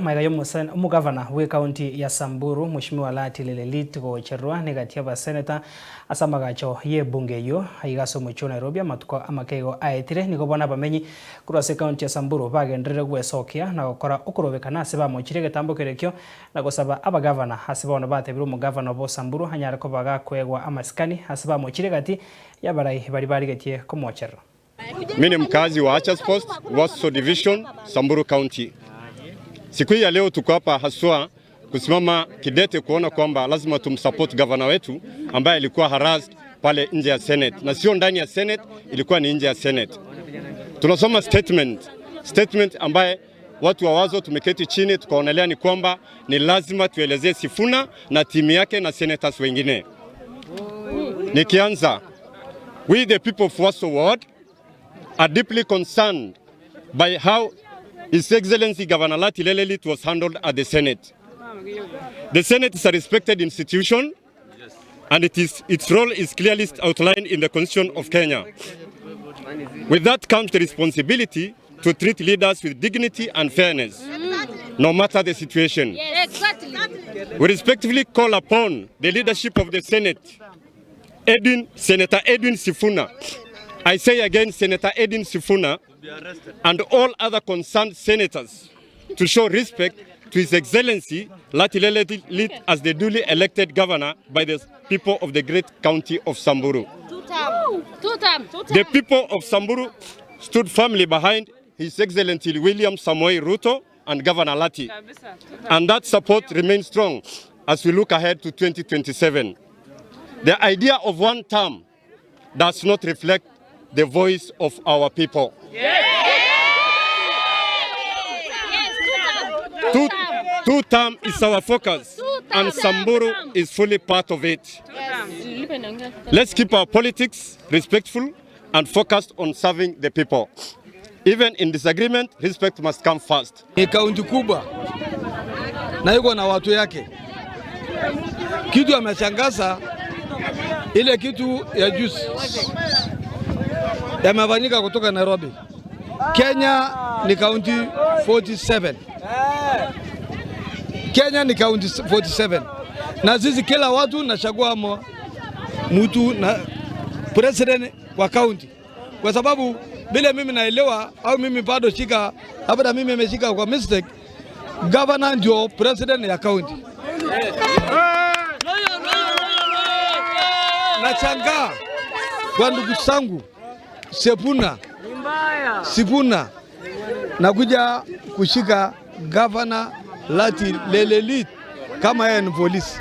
Maega y'omogavana bw'ekaunti ya Samburu Mweshimiwa Lati Lelelit gocherwa negati y'abaseneta ase amagacho y'ebunge eyio aiga ase omochie o Nairobi amatuko amakeigo aetire. Nigo bono abamenyi korwa ase ekaunti ya Samburu bagenderere gwesokia na gokora okorobekana ase bamochire egetambo kerekio na gosaba abagavana ase bono batebire omogavana obo Samburu anyare koba gakoegwa amasikani ase bamochire egati y'abarai baria barigetie komocherera. Mimi ni mkazi wa Archers Post, Waso Division, Samburu County. Siku hii ya leo tuko hapa haswa kusimama kidete kuona kwamba lazima tumsupport gavana wetu ambaye alikuwa harassed pale nje ya Senate, na sio ndani ya Senate, ilikuwa ni nje ya Senate. Tunasoma statement ambaye watu wa Wazo tumeketi chini tukaonelea ni kwamba ni lazima tuelezee Sifuna na timu yake na senators wengine. Nikianza, we the people of Waso Ward are deeply concerned by how His Excellency Governor Lati Lelelit was handled at the Senate. The Senate is a respected institution and its role is clearly outlined in the Constitution of Kenya. With that comes the responsibility to treat leaders with dignity and fairness, no matter the situation. We respectfully call upon the leadership of the Senate, Senator Edwin Sifuna. I say again, Senator Edwin Sifuna and all other concerned senators to show respect to His Excellency Lati Lelelit as the duly elected governor by the people of the great county of Samburu. The people of Samburu stood firmly behind His Excellency William Samoei Ruto and Governor Lati. And that support remains strong as we look ahead to 2027. The idea of one term does not reflect the voice of our people. Two term is our focus, and Samburu is fully part of it. Let's keep our politics respectful and focused on serving the people. Even in disagreement, respect must come first. Ni kaunti kubwa na iko na watu yake. Kitu ameshangaza ile kitu ya juzi yamefanyika kutoka Nairobi. Kenya ni kaunti 47. Kenya ni kaunti 47 na sisi kila watu nachagua mtu na president kwa kaunti, kwa sababu vile mimi naelewa au mimi bado shika labda mimi nimeshika kwa mistake, governor ndio president ya kaunti. Nachangaa kwa ndugu zangu Sifuna nakuja kushika governor Lati Lelelit kama yeye ni polisi.